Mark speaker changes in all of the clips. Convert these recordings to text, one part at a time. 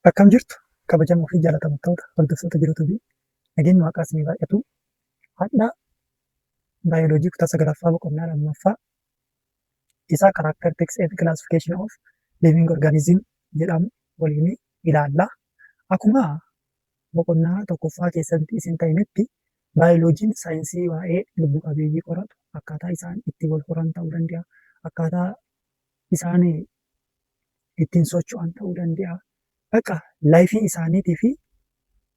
Speaker 1: Akkam jirtu, kabajamoo fi jaalatamtoota hordoftoota Jiruu Tube? Nageenyi Waaqaa isinii baay'atu. Har'a baayoloojii kutaa sagalaffaa boqonnaa lammaffaa isaa characteristics and classification of living organism jedhamu waliin ilaalla. Akkuma boqonnaa tokkoffaa keessatti isin ta'inetti, baayoloojiin saayinsii waa'ee lubbu qabeeyyii qoratu, akkaataa isaan itti wal horan ta'uu danda'a, akkaataa isaan ittiin socho'an ta'uu danda'a. Bakka lifeii isaaniitii fi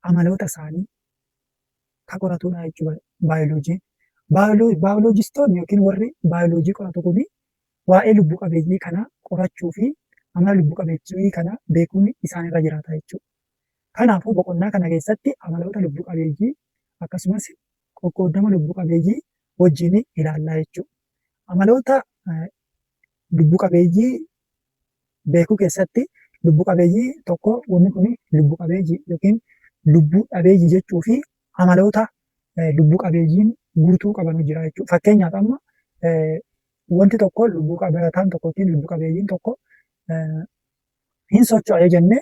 Speaker 1: amaloota isaanii kan qoratudha jechuudha baayoloojiin. Baayoloojistoonni yookiin warri baayoloojii qoratu kuni waa'ee lubbu qabeeyyii kana qorachuu fi amala lubbu qabeeyyii kana beekuun isaan irra jiraata jechuudha. Kanaafuu, boqonnaa kana keessatti amaloota lubbu qabeeyyii akkasumas qoqqoodama lubbu qabeeyyii wajjin ilaallaa jechuudha. Amaloota lubbu qabeeyyii beekuu keessatti lubbu qabeeyyii tokko wanni kun lubbu qabeeyyii yookiin lubbu dhabeeyyii jechuu fi amaloota lubbu qabeeyyiin guutuu qabanu jira jechuudha. Fakkeenyaaf, amma wanti tokko lubbuu barataan tokko yookiin lubbu qabeeyyiin tokko hin socho'a yoo jenne,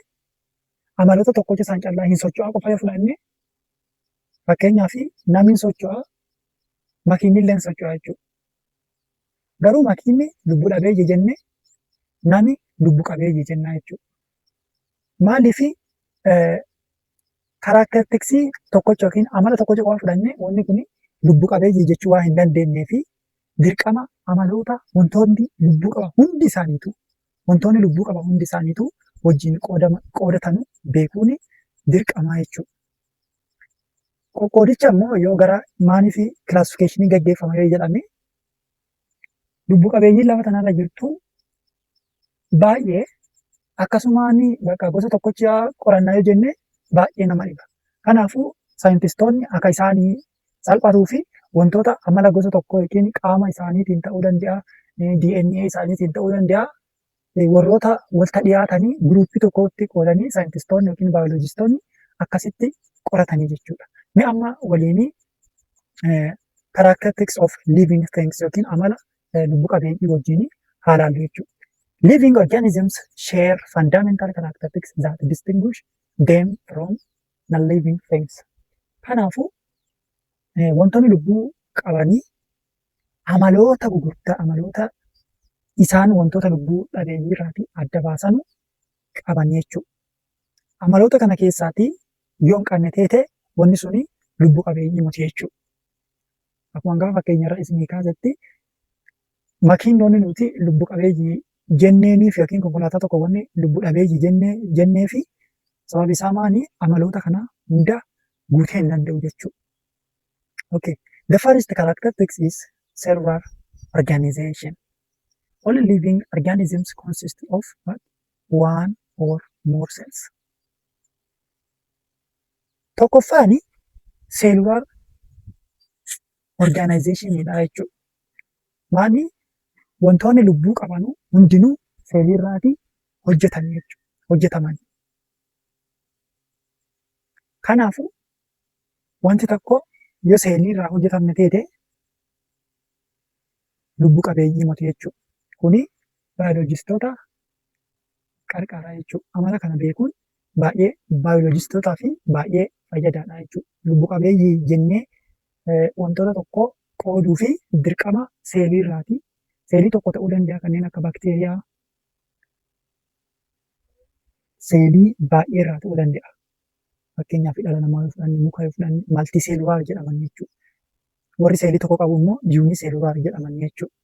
Speaker 1: amaloota tokkocha isaan callaa hin socho'aa qofa yoo fudhanne, fakkeenyaaf, namni hin socho'a, makiinni illee hin socho'a jechuudha. Garuu makiinni lubbu dhabeeyyii jenne, nami lubbu qabeeyyii jennaa jechuudha. Maaliif? Characteristicsii tokkocha yookiin amala tokkocha qofa fudhannee wanni kun lubbu qabeeyyii jechuu waan hin dandeenyee fi dirqama amaloota wantoonni lubbuu qaban hundi isaaniitu, wantoonni lubbuu qaban hundi isaaniitu wajjin qoodatan beekuun dirqamaa jechuudha. Qoqqoodicha immoo yoo gara maaliif classificationii gaggeeffama yoo jedhame, lubbu qabeeyyiin lafa tanarra jirtu baay'ee, akkasumaan bakka gosa tokkocha qorannaa yoo jenne baay'ee nama dhiba. Kanaafuu, saayintistoonni akka isaanii salphatuu fi wantoota amala gosa tokko yookiin qaama isaaniitiin ta'uu danda'a, DNA isaaniitiin ta'uu danda'a, warroota walta dhiyaatanii groupii tokkotti qoodanii saayintistoonni yookiin baayoloojistoonni akkasitti qoratanii jechuudha. Mee amma waliin characteristics of living things yookiin amala lubbu qabeeyyii wajjin haa ilaallu jechuudha. Living organisms share fundamental characteristics that distinguish them from non-living things. Kanaafuu, wantoonni lubbuu qabanii amaloota gugurdaa, amaloota isaan wantoota lubbuu dhabeeyyii irraatii adda baasanu qaban jechuudha. Amaloota kana keessaatii yoo hin qabne ta'e, wanni suni lubbu qabeeyyii miti jechuudha. Akkuma gaafa fakkeenya irra isinii kaasetti, makiinonni nuti lubbu qabeeyyii jenneeniif yookiin konkolaataa tokko wanni lubbu dhabeeyyii jenneefi sababi isaa maali? Amaloota kana hunda guutee hin danda'u jechuudha. Okay. The first characteristics is cellular organization. All living organisms consist of what? One or more cells. Tokkoffaani cellular organizationidha jechuudha. Maali? Wantoonni lubbuu qaban hundinuu seelii irraatii hojjetan jechuudha. Hojjetaman. Kanaafuu, wanti tokko yoo seelii irraa hojjetamne ta'e lubbu qabeeyyii miti jechuudha. Kuni baayoloojistoota qarqara jechuudha. Amala kana beekuun baay'ee baayoloojistootaa fi baay'ee fayyadaadha jechuudha. Lubbu qabeeyyii jennee wantoota tokko qooduu fi dirqama seelii irraati. Seelii tokko ta'uu danda'a, kanneen akka baakteeriyaa, seelii baay'ee irraa ta'uu danda'a. Fakkeenyaaf, dhala namaa yoo fudhanne, muka yoo fudhanne, multicellular jedhaman jechuudha. Warri seelii tokko qabu immoo unicellular jedhaman jechuudha.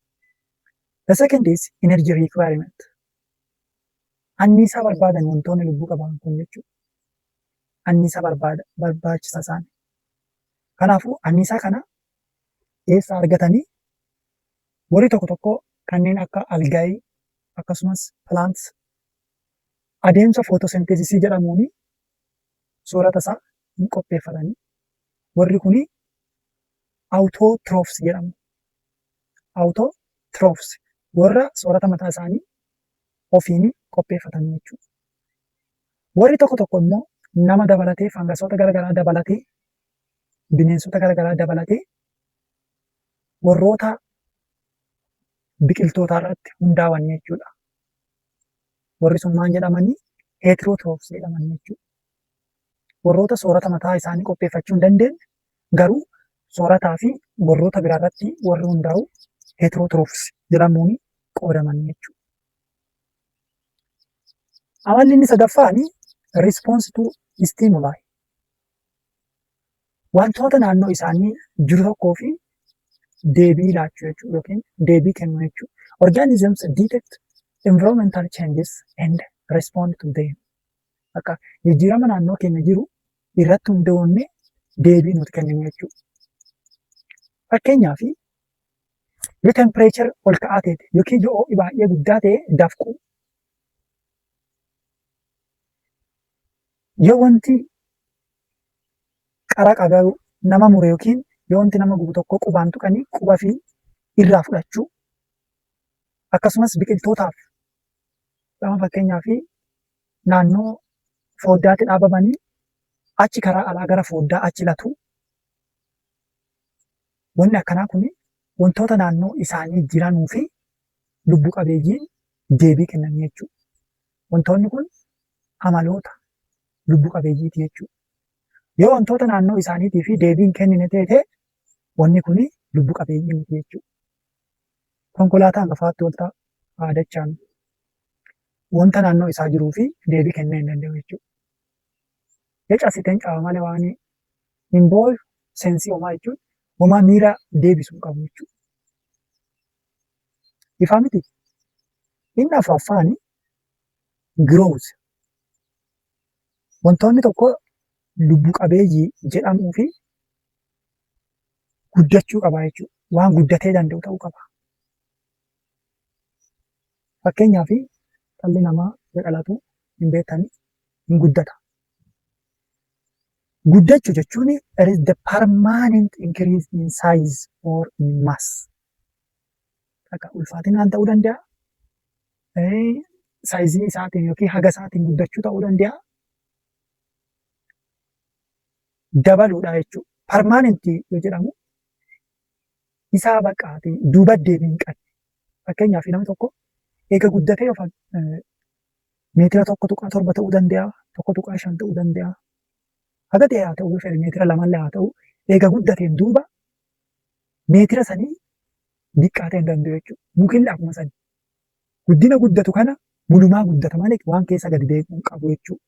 Speaker 1: The second is energy requirement. Anniisaa barbaadan wantoonni lubbuu qaban kun jechuudha. Anniisaa barbaada, barbaachisa isaan. Kanaafuu, anniisaa kana eessaa argatanii? Warri tokko tokko kanneen akka algae akkasumas plants adeemsa photosynthesisii jedhamuun soorata isaa hin qopheeffatanii. Warri kuni autotrophs jedhamu. Autotrophs warra soorata mataa isaanii ofiin qopheeffatan jechuudha. Warri tokko tokko immoo nama dabalatee, fangasoota garaagaraa dabalatee, bineensota garaagaraa dabalatee, warroota biqiltoota irratti hundaa'an jechuudha. Warri sun maal jedhamanii? Heterotrophs jedhaman jechuudha. Warroota soorata mataa isaanii qopheeffachuu hin dandeenye garuu soorataa fi warroota biraa irratti warri hundaa'u heterotrophs jedhamuun qoodaman jechuudha. Amalli inni sadaffaan response to stimuli. Wantoota naannoo isaanii jiru tokkoo fi deebii laachuu jechuudha yookiin deebii kennuu jechuudha. Organisms detect environmental changes and respond to them. Akka jijjiirama naannoo keenya jiru irratti hundoofnee deebii nuti kenninu jechuudha. Fakkeenyaaf, yoo temperature ol ka'aa ta'e yookiin yoo ho'i baay'ee guddaa ta'e dafquu. Yoo wanti qara qabu nama mure yookiin yoo wanti nama gubu tokko qubaan tuqanii quba fi irraa fudhachuu, akkasumas biqiltootaaf gama fakkeenyaaf naannoo fooddaatti dhaabamanii achi karaa alaa gara fooddaa achi latu. Wanni akkanaa kun wantoota naannoo isaanii jiranuu fi lubbu qabeeyyiin deebii kennan jechuudha. Wantoonni kun amaloota lubbu qabeeyyiiti jechuudha. Yoo wantoota naannoo isaaniitii fi deebii hin kennine ta'e, wanni kun lubbu qabeeyyii miti jechuudha. Konkolaataan lafaatti wanta haadachaan wanta naannoo isaa jiruu fi deebii kennuu hin danda'u jechuudha. Yoo cabsiteen caba malee waan hin booyu seensii homaa jechuun homaa miira deebisuu hin qabu jechuudha. Ifaa miti. Inni afuraffaan growth. Wantoonni tokko lubbu qabeeyyii jedhamuu fi guddachuu qaba jechuudha. Waan guddatee danda'u ta'uu qaba. Fakkeenyaaf, dhalli namaa yoo dhalatu hin beektanii hin guddata. Guddachuu jechuun it is the permanent increase in size or in mass. Akka ulfaatinaan ta'uu danda'a. Saayizii isaatiin yookiin haga isaatiin guddachuu ta'uu danda'a. Dabaluudha jechuudha. Permanent yoo jedhamu isaa baqaati duuba deebii hin qabne. Fakkeenyaaf, namni tokko eega guddatee yookaan meetira 1.7 ta'uu danda'a, 1.5 ta'uu danda'a. Haga ta'e haa ta'u, yoo fedhe meetira lamallee haa ta'u, eega guddateen duuba meetira sanii diqqaatee hin danda'u jechuudha. Mukillee akkuma sani. Guddina guddatu kana mulumaa guddata malee waan keessa gadi deebi'uu hin qabu jechuudha.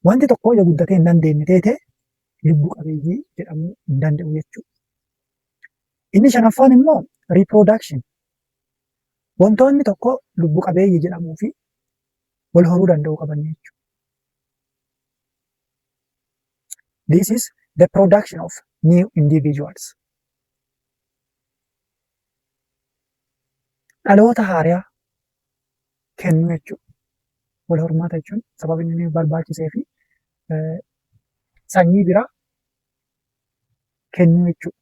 Speaker 1: Wanti tokko yoo guddatee hin dandeenye ta'e lubbu qabeeyyii jedhamuu hin danda'u jechuudha. Inni shanaffaan immoo reproduction. Wantoonni tokko lubbu qabeeyyii jedhamuu fi wal horuu danda'uu qaban jechuudha. This is the production of new individuals. Dhaloota haaraa kennuu jechuudha. Wal hormaata jechuun sababni inni barbaachisee fi sanyii biraa kennuu jechuudha.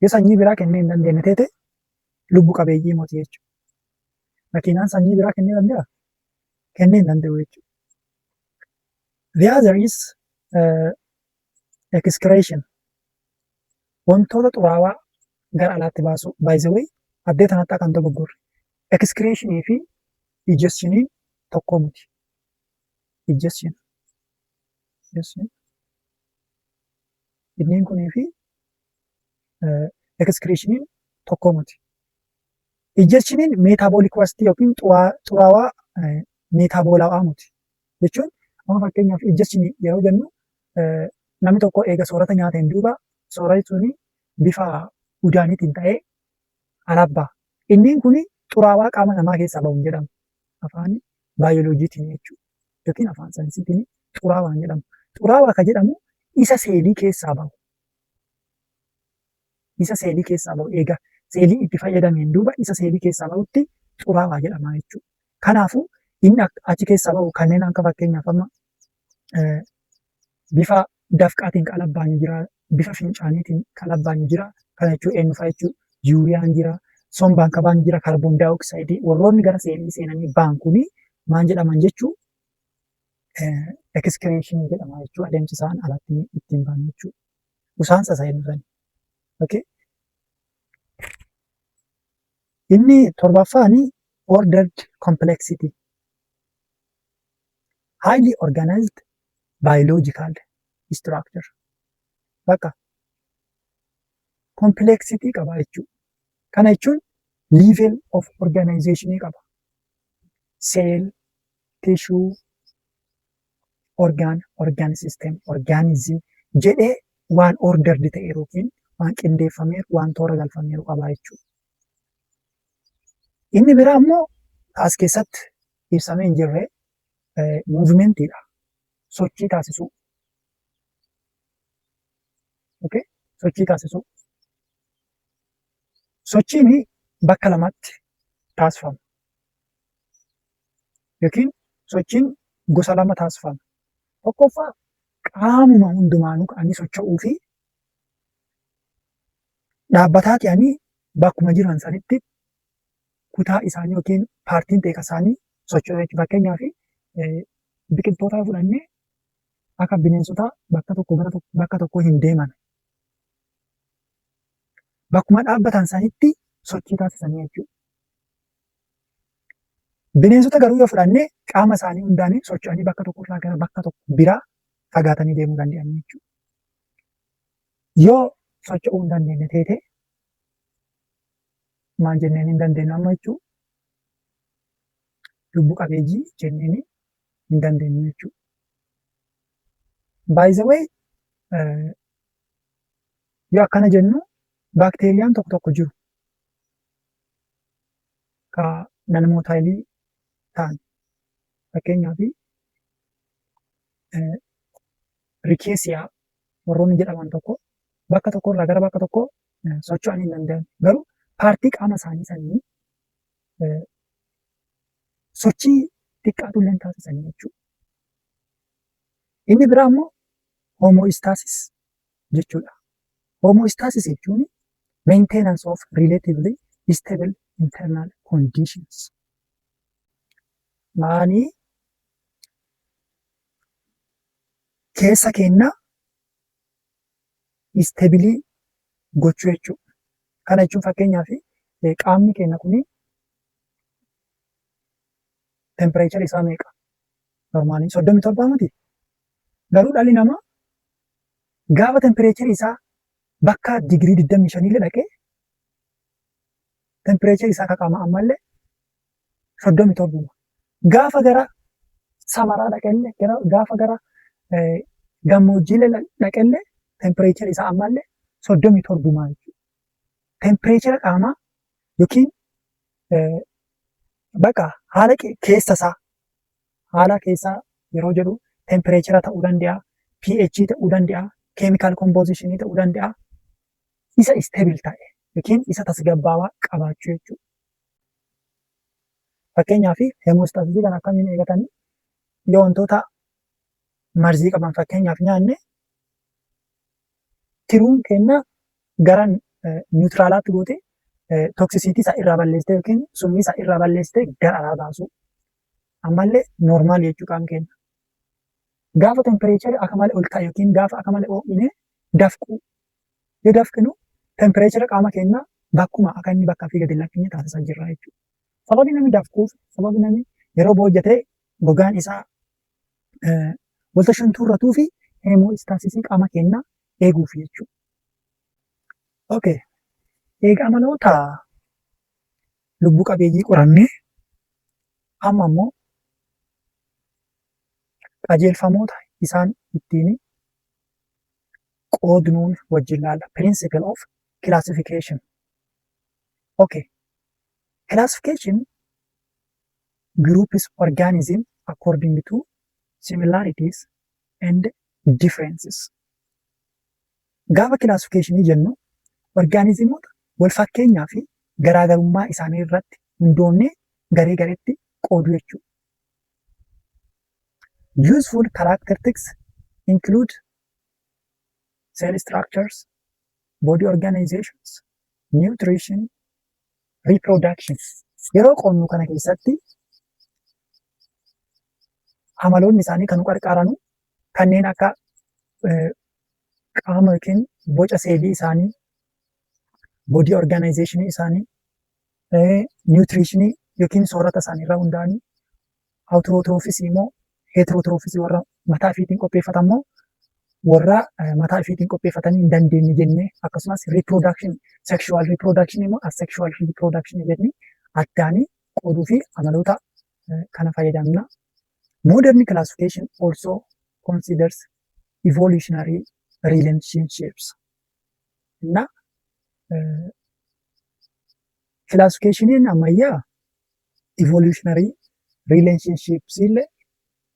Speaker 1: Yoo sanyii biraa kennee hin dandeenye ta'e lubbu qabeeyyii miti jechuudha. Makiinaan sanyii biraa kennuu danda'a? Kennee hin danda'u jechuudha. The other is excretion. Wantoota xuraawaa gara alaatti baasuu. By the way, addee tanatti akka hin dogoggorre. Excretionii fi ejectioniin tokko miti. Ejection. Ejection. Inni kunii fi excretioniin tokko miti. Ejectioniin metabolic waste yookiin xuraawaa meetaboolawaa miti. Jechuun amma fakkeenyaaf ejection yeroo jennu namni tokko eega soorata nyaateen duuba sooratni suni bifa udaaniitiin ta'ee alaa baha. Inni kun xuraawaa qaama namaa keessaa bahu hin jedhamu. Afaan baayoloojiitiin jechuudha. Yookiin afaan saayinsiitiin xuraawaa hin jedhamu. Xuraawaa kan jedhamu isa seelii keessaa bahu. Isa seelii keessaa bahu, eega seelii itti fayyadameen duuba isa seelii keessaa bahutti xuraawaa jedhama jechuudha. Kanaafuu inni achi keessaa bahu kanneen akka fakkeenyaaf amma bifa dafqaatiin kan alabbaan jira, bifa fincaaniitiin kan alabbaan jira. Kana jechuun eenyu fa'a jechuudha? Yuuriyaan jira, sombaan kabaan jira, kaarboon daayoksayidii, warroonni gara seelii seenanii ba'an kuni maal jedhaman jechuu? Excretion jedhama jechuudha. Adeemsi isaan alatti ittiin ba'an jechuudha. Usaan sassaa'inu sani. Okay. Inni torbaffaani ordered complexity. Highly organized biological structure. Bakka complexity qaba jechuudha. Kana jechuun level of organization qaba. Cell, tissue, organ, organ system, organism jedhee waan ordered ta'e yookiin waan qindeeffameeru, waan toora galfameeru qaba jechuudha. Inni biraa immoo as keessatti ibsamee hin jirre movementiidha. Sochii taasisuu. Okay? Sochii taasisuu. Sochiin bakka lamatti taasifama. Yookiin sochiin gosa lama taasifama. Tokkoffaa, qaamuma hundumaanuu ka'anii socho'uu fi dhaabbataa ta'anii bakkuma jiran sanitti kutaa isaanii yookiin partiin ta'e isaanii socho'uu jechuudha. Fakkeenyaaf, biqiltoota fudhannee akka bineensotaa bakka tokko gara bakka tokko hin deeman. Bakkuma dhaabbatan sanitti sochii taasisanii jechuudha. Bineensota garuu yoo fudhannee qaama isaanii hundaanii socho'anii bakka tokko irraa gara bakka tokko biraa fagaatanii deemuu danda'an jechuudha. Yoo socho'uu hin dandeenye teete maal jenneen hin dandeenyu amma jechuudha? Lubbu qabeeyyii jenneen hin dandeenyu jechuudha. By the way, yoo akkana jennu baakteeriyaan tokko tokko jiru. Ka non-motile ta'an, fakkeenyaaf, Rickettsia warroonni jedhaman tokko bakka tokkorraa gara bakka tokkoo socho'anii hin danda'an. Garuu partii qaama isaanii sanii sochii xiqqaatu illee taasisanii jechuudha. Inni biraa immoo homeostasis jechuudha. Homeostasis jechuun maintenance of relatively stable internal conditions. Maanii keessa keenya stable gochuu jechuudha. Kana jechuun fakkeenyaaf, qaamni keenya kuni temperature isaa meeqa? Normaliin 37 miti. Garuu dhalli namaa gaafa temperature isaa bakka digirii 25 illee dhaqee temperature isaa akka qaama ammallee 37. Gaafa gara samaraa dhaqellee, gaafa gara gammoojjiilee dhaqellee temperature isaa ammallee 37 jechuudha. Temperature qaamaa yookiin bakka haala keessa isaa, haala keessaa yeroo jedhu temperature ta'uu danda'a, pH ta'uu danda'a, chemical composition ta'uu danda'a. Isa stable ta'e yookiin isa tasgabbaawaa qabaachuu jechuudha. Fakkeenyaaf, homeostasisii kana akkamiin eegatanii? Yoo wantoota marzii qaban fakkeenyaaf nyaanne, tiruun keenya gara neutralaatti goote toxicity isaa irraa balleessitee yookiin summii isaa irraa balleessitee gara alaa baasuu. Ammallee normal jechuu qaama keenya. Gaafa temperatureri akka malee ol ka'e yookiin gaafa akka malee ho'ine dafquu. Yoo dafqinu temperature qaama keenyaa bakkuma akka inni bakka fi gadi lakkifne taasisaa jirra jechuudha. Sababi namni dafquuf, sababi namni yeroo boojjatee gogaan isaa wanta shuntuurratuu fi homeostasisii qaama keenyaa eeguuf jechuudha. Okay. Egaa amaloota lubbu qabeeyyii qorannee, amma immoo qajeelfamoota isaan ittiin qoodnuun wajjin laalla. Principle of classification. Okay. Classification groups organism according to similarities and differences. Gaafa classificationii jennu organismoota wal fakkeenyaa fi garaagarummaa isaanii irratti hundoonnee garee gareetti qooduu jechuudha. Useful characteristics include cell structures, body organizations, nutrition, reproduction. Yeroo qoodnu kana keessatti amaloonni isaanii kan nu qarqaaranu kanneen akka qaama yookiin boca seelii isaanii, body organization isaanii, nutritionii yookiin soorata isaanii irraa hundaa'anii, autotrophs immoo Heterotrophs warra mataa ifiitiin qopheeffatan immoo warra mataa ifiitiin qopheeffatanii hin dandeenye jennee, akkasumas reproduction, sexual reproduction immoo asexual reproduction jennee addaanii qooduu fi amaloota kana fayyadamna. Modern classification also considers evolutionary relationships. እና classification ammayyaa evolutionary relationships illee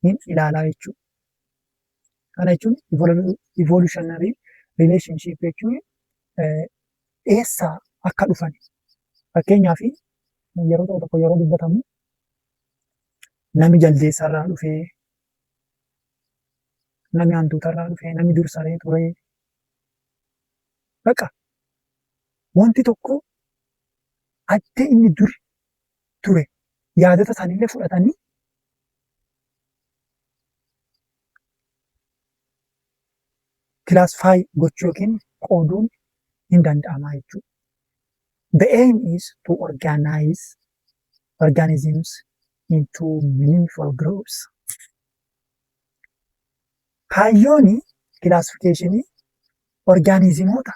Speaker 1: hin ilaalaa jechuudha. Kana jechuun evolutionary relationship jechuun eessaa akka dhufan, fakkeenyaaf yeroo tokko tokko yeroo dubbatamu nami jaldeessarraa dhufee, nami hantuutarraa dhufee, nami dur saree ture. Baqa wanti tokko addee inni dur ture yaadota isaaniillee fudhatanii classify gochuu yookiin qooduun hin danda'ama jechuudha. The aim is to organize organisms into meaningful groups. Kaayyoon classificationii orgaanizimoota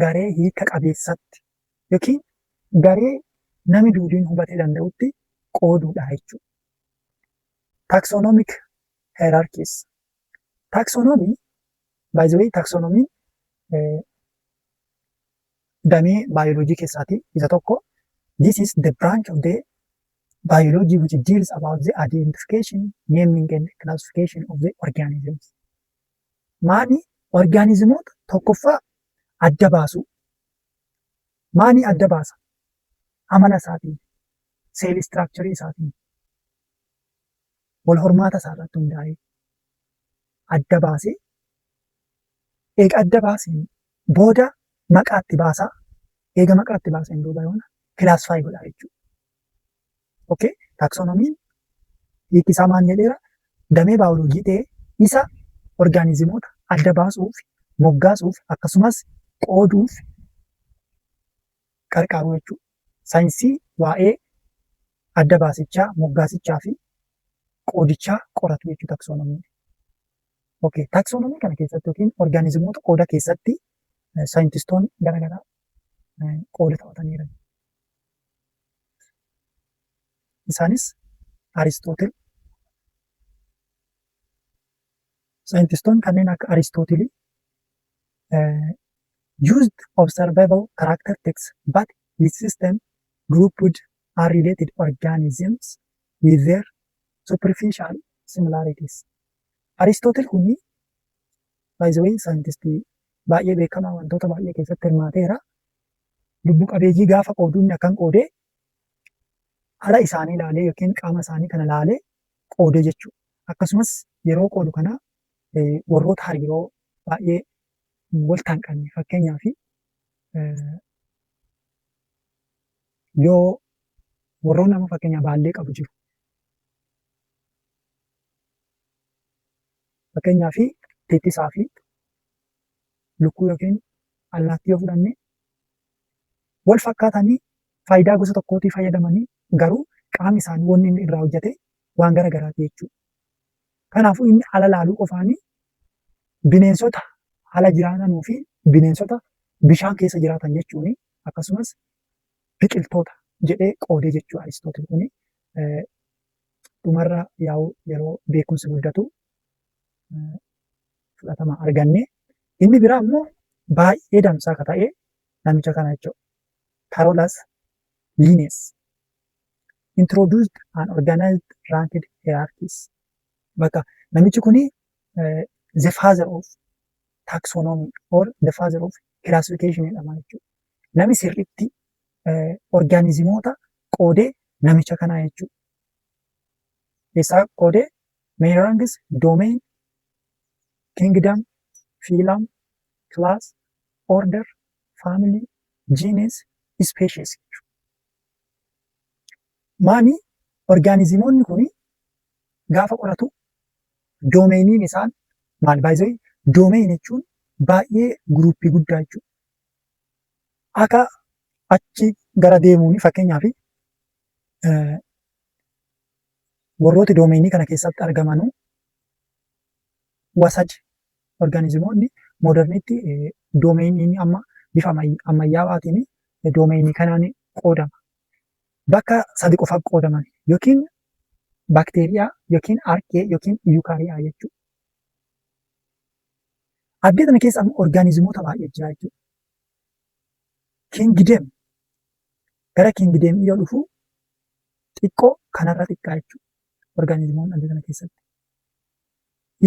Speaker 1: garee hiika qabeessatti yookiin garee namni duudiin hubatee danda'utti qooduudha jechuudha. Taxonomic hierarchies. Taxonomy, by the way, taxonomy damee baayoloojii keessaatii isa tokko. This is the branch of the biology which deals about the identification, naming and classification of the organisms. Maani orgaanizimoota tokkoffaa adda baasuu. Maani adda baasa? Amala isaatiin, cell structure isaatiin, wal hormaata isaa irratti hundaa'ee adda baasee, eega adda baaseen booda maqaa itti baasaa, eega maqaa itti baaseen duuba yoona classify godha jechuudha. Okay, taxonomiin hiikki isaa maal jedheera? Damee baayoloojii ta'ee isa orgaanizimoota adda baasuuf, moggaasuuf, akkasumas qooduuf qarqaaru jechuudha. Saayinsii waa'ee adda baasichaa, moggaasichaa fi qoodichaa qoratu jechuudha taxonomiin. Okay, taxonomii kana keessatti yookiin orgaanizimoota qooda keessatti saayintistoonni garaagaraa qooda taphataniiru. Isaanis Aristootil, saayintistoonni kanneen akka Aristootilii used observable characteristics, but his system grouped unrelated organisms with their superficial similarities. Aristootil kuni, by the way, saayintistii baay'ee beekamaa wantoota baay'ee keessatti hirmaateera. Lubbu qabeeyyii gaafa qoodu inni akkan qoodee ala isaanii ilaalee yookiin qaama isaanii kana ilaalee qoodee jechuudha. Akkasumas yeroo qoodu kana warroota hariiroo baay'ee wal hin qabne, fakkeenyaaf yoo warroonni amma fakkeenyaaf baallee qabu jiru. Fakkeenyaaf titisaa fi lukkuu yookiin allaattii yoo fudhanne, wal fakkaatanii faayidaa gosa tokkootii fayyadamanii, garuu qaamni isaanii wanni inni irraa hojjete waan gara garaati jechuudha. Kanaafuu inni ala laaluu qofaanii bineensota ala jiraatanuu fi bineensota bishaan keessa jiraatan jechuun, akkasumas biqiltoota jedhee qoodee jechuudha Aristootil kuni. Dhumarra yaa'u yeroo beekumsi guddatu fudhatama arganne. Inni biraa immoo baay'ee damsaa akka ta'e namicha kana jechuudha. Carolus Linnaeus introduced an organized ranked hierarchies. Bakka namichi kuni the father of taxonomy or the father of classification jedhama jechuudha. Nami sirriitti orgaanizimoota qoodee namicha kanaa jechuudha. Isaa qoodee main ranks, domain, kingdom, phylum, class, order, family, genus, species. Maani orgaanizimoonni kun gaafa qoratu domainiin isaan maal? Baay'ee domain jechuun baay'ee groupii guddaa jechuudha. Akka achi gara deemuun fakkeenyaaf Warrooti domainii kana keessatti argamanu wasadi. Orgaanizimoonni modernitti domainiin amma bifa ammayyaawaatiin domainii kanaan qoodama. Bakka sadi qofaaf qoodaman, yookiin baakteeriyaa, yookiin archaea, yookiin eukarya jechuudha. Addee kana keessa ammoo orgaanizimoota baay'ee jira jechuudha. Kingdom, gara kingdom yoo dhufu xiqqoo kanarra xiqqaa jechuudha. Orgaanizimoonni addee kana keessatti.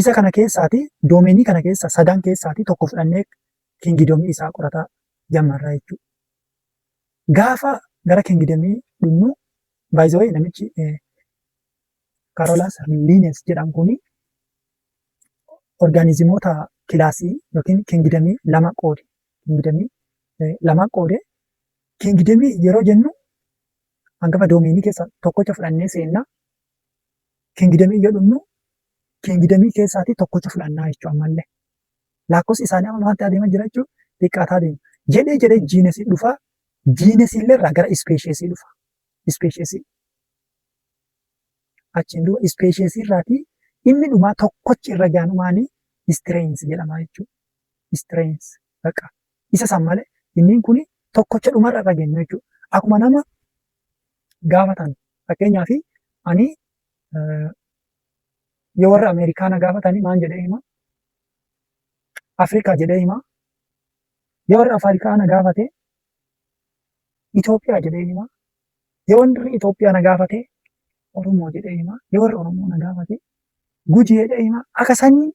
Speaker 1: Isa kana keessaati, domainii kana keessa sadan keessaati tokko fudhannee kingdomii isaa qorataa jammarraa jechuudha. Gaafa gara kingdomii dhumnu, by the way, namichi Carolus Linnaeus jedhamu kuni orgaanizimoota classii yookiin kingdomii lama qoode. Kingdomii lama qoode. Kingdomii yeroo jennu hangafa domainii keessa tokkocha fudhannee seenna. Kingdomii yoo dhumnu kingdomii keessaatii tokkocha fudhannaa jechuudha ammallee. Lakkoofsi isaanii amma maal ta'aa adeemaa jira jechuudha? Xiqqaataa deema. Jedhee jedhee genusii dhufa. Genusii illee irraa gara speciesii dhufa. Speciesii. Achiin duuba speciesii irraatii inni dhumaa tokkochi irra gaanumaanii strains jedhama jechuudha. Strains baqa. Isa san malee inni kun tokkocha dhumarra irra geenyu jechuudha. Akkuma nama gaafatan, fakkeenyaaf ani yoo warra Ameerikaana gaafatanii maal jedhee hima? Afrikaa jedhee hima. Yoo warra Afrikaa na gaafate Itoophiyaa jedhee hima. Yoo warri Itoophiyaa na gaafate Oromoo jedhee hima. Yoo warri Oromoo na gaafate Gujii jedhee hima. Akka sanyii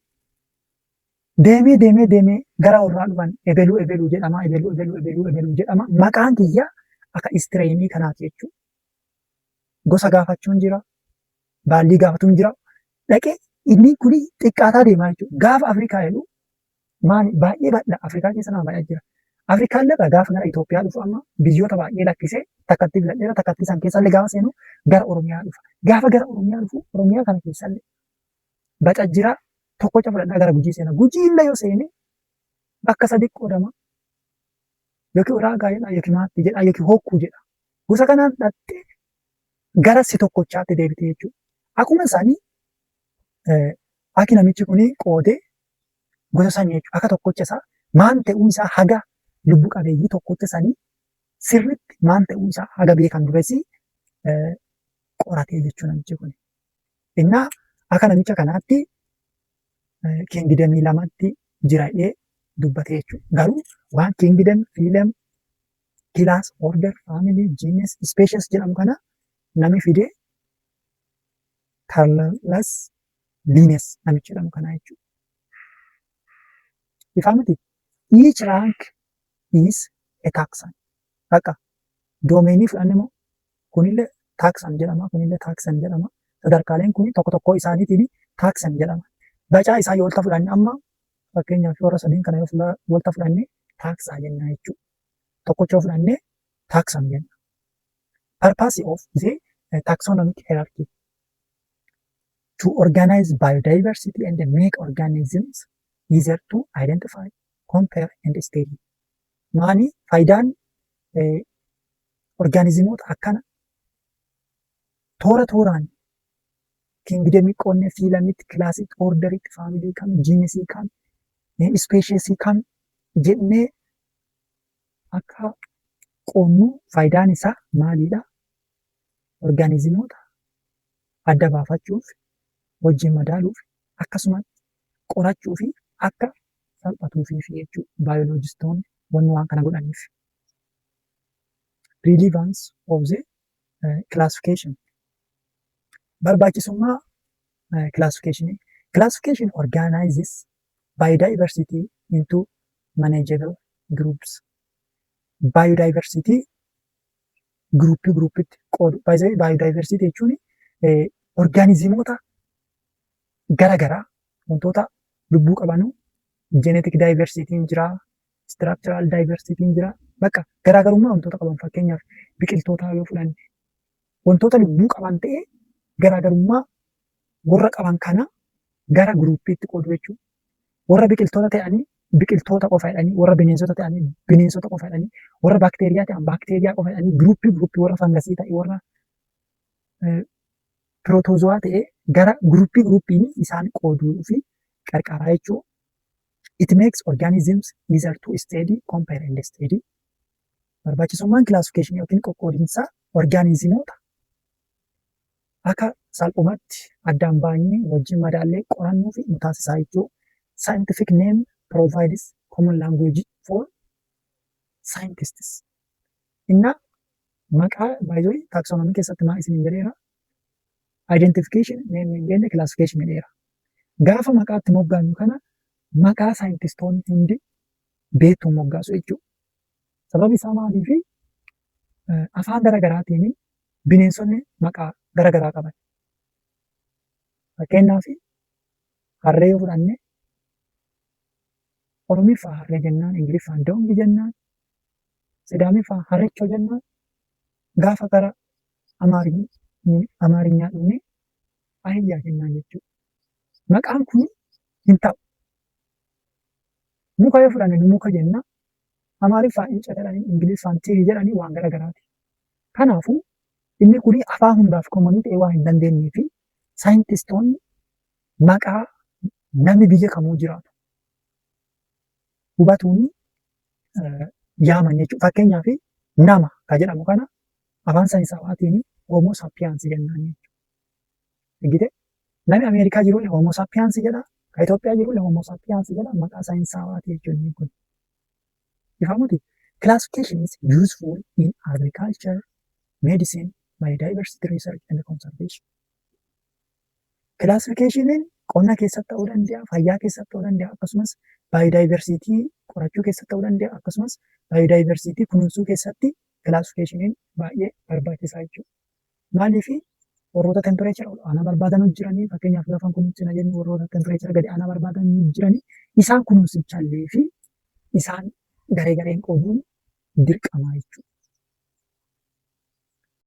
Speaker 1: deemee deemee deemee gara warraa dhufan ebeluu ebeluu jedhama, ebeluu ebeluu ebeluu ebeluu jedhama. Maqaan kiyya akka strainii kanaati jechuudha. Gosa gaafachuun jira, baallii gaafatuun jira. Dhaqee inni kuni xiqqaataa deemaa jechuudha. Gaafa Afrikaa jedhu maali, baay'ee bal'aa, Afrikaa keessa nama baay'ee jira. Afrikaan irraa gaafa gara Itoophiyaa dhufu amma biyyoota baay'ee lakkisee takkatti filadheera, takkatti isaan keessallee gaafa seenu gara Oromiyaa dhufa. Gaafa gara Oromiyaa dhufu Oromiyaa kana keessallee baca jira, tokkocha fudhadhaa gara Gujii seena. Gujii illee yoo seene bakka sadi qoodama. Yookiin Uraagaa jedha, yookiin Maatti jedha, yookiin Hokkuu jedha. Gosa kanaan dhattee gara si tokkochaatti deebite jechuudha. Akkuma isaanii akki namichi kun qoodee gosa sanii jechuudha. Akka tokkocha isaa maan ta'uu isaa haga lubbu qabeeyyii tokkocha sanii sirriitti maan ta'uu isaa haga beekan duresii qoratee jechuudha namichi kun. Innaa akka namicha kanaatti kingdomii lamatti jira jedhee dubbate jechuudha. Garuu waan kingdom, phylum, class, order, family, genus, species jedhamu kana nami fide Carolus Linnaeus namicha jedhamu kana jechuudha. Ifaa miti? Each rank is a taxon. Bakka domainii fudhanne immoo kunillee taxon jedhama, kunillee taxon jedhama. Sadarkaaleen kun tokko tokko isaaniitiin taxon jedhama. Bacaa isaa yoo walta fudhanne, amma fakkeenyaaf warra sadiin kana yoo walta fudhanne taxa jenna jechuudha. Tokkocha yoo fudhanne taxon jenna. Purpose of the taxonomic hierarchy: to organize biodiversity and make organisms easier to identify, compare and study. Maani faayidaan orgaanizimoota akkana toora tooraan kingdomii qoonnee phylumitti, classitti, orderitti, familyii kam, genusii kam, speciesii kam jennee akka qoonnu faayidaan isaa maalidha? Orgaanizimoota adda baafachuuf, wajjin madaaluuf, akkasumas qorachuu fi akka salphatuufi jechuudha. Baayoloojistoonni wanni waan kana godhaniif. Relevance of the classification. Barbaachisummaa classification. Classification organizes biodiversity into manageable groups. Biodiversity groupii groupitti qoodu. Biodiversity jechuun orgaanizimoota gara garaa, wantoota lubbuu qabanu, genetic diversityn jira, structural diversityn jira. Bakka garaagarummaa wantoota qaban, fakkeenyaaf biqiltoota yoo fudhanne, wantoota lubbuu qaban ta'ee garaagarummaa warra qaban kana gara groupiitti qoodu jechuudha. Warra biqiltoota ta'anii biqiltoota qofa jedhanii, warra bineensota ta'anii bineensota qofa jedhanii, warra baakteeriyaa ta'an baakteeriyaa qofa jedhanii, groupii groupii, warra fangasii ta'e, warra Protozoa ta'ee gara groupii groupiin isaan qooduu fi qarqaaraa jechuudha. It makes organisms easier to study, compare and study. Barbaachisummaan classificationii yookiin qoqqoodinsa organismoota akka salphumatti addaan baanyee wajjin madaallee qorannuu fi nu taasisaa jechuudha. Scientific name provides common language for scientists. Inna maqaa baay'ee taxonomy keessatti maal isiniin jedheera? Identification, naming and classification jedheera. Gaafa maqaatti moggaannu kana maqaa saayintistoonni hundi beektuun moggaasu jechuudha. Sababi isaa maaliifi? Afaan garaagaraatiin bineensonni maqaa garaagaraa qaban. Fakkeenyaaf, harree yoo fudhanne, Oromiffaan harree jennaan, Ingiliffaan donkey jennaan, Sidaamiffaan harrichoo jennaan, gaafa gara Amaarinyaa dhufne ahiyyaa jennaan jechuudha. Maqaan kun hin ta'u. Muka yoo fudhanne muka jenna. Amaariffaan እንጨት jedhanii, Ingiliffaan tree jedhanii, waan garaagaraati. Kanaafuu inni kun afaan hundaaf commonii ta'ee waan hin dandeenyee fi saayintistoonni maqaa namni biyya kamuu jiraatu hubatuun yaaman jechuudha. Fakkeenyaaf, nama kan jedhamu kana afaan saayinsaawaatiin Homo sapiens jennaan jechuudha. Argitee? Namni Ameerikaa jirullee Homo sapiens jedha. Kan Itoophiyaa jirullee Homo sapiens jedha. Maqaa saayinsawaati jechuudha inni kun. Ifamuti? Classification is useful in agriculture, medicine, biodiversity research and conservation. Classificationin qonna keessatti ta'uu danda'a, fayyaa keessatti ta'uu danda'a, akkasumas biodiversity qorachuu keessatti ta'uu danda'a, akkasumas biodiversity kunuunsuu keessatti classificationiin baay'ee barbaachisaa jechuudha. Maaliif? Warroota temperature ol aanaa barbaadan jiranii, fakkeenyaaf gaafa kunuunsina jennu warroota temperature gadi aanaa barbaadan jiranii, isaan kunuunsichallee fi isaan garee gareen qooduun dirqama jechuudha.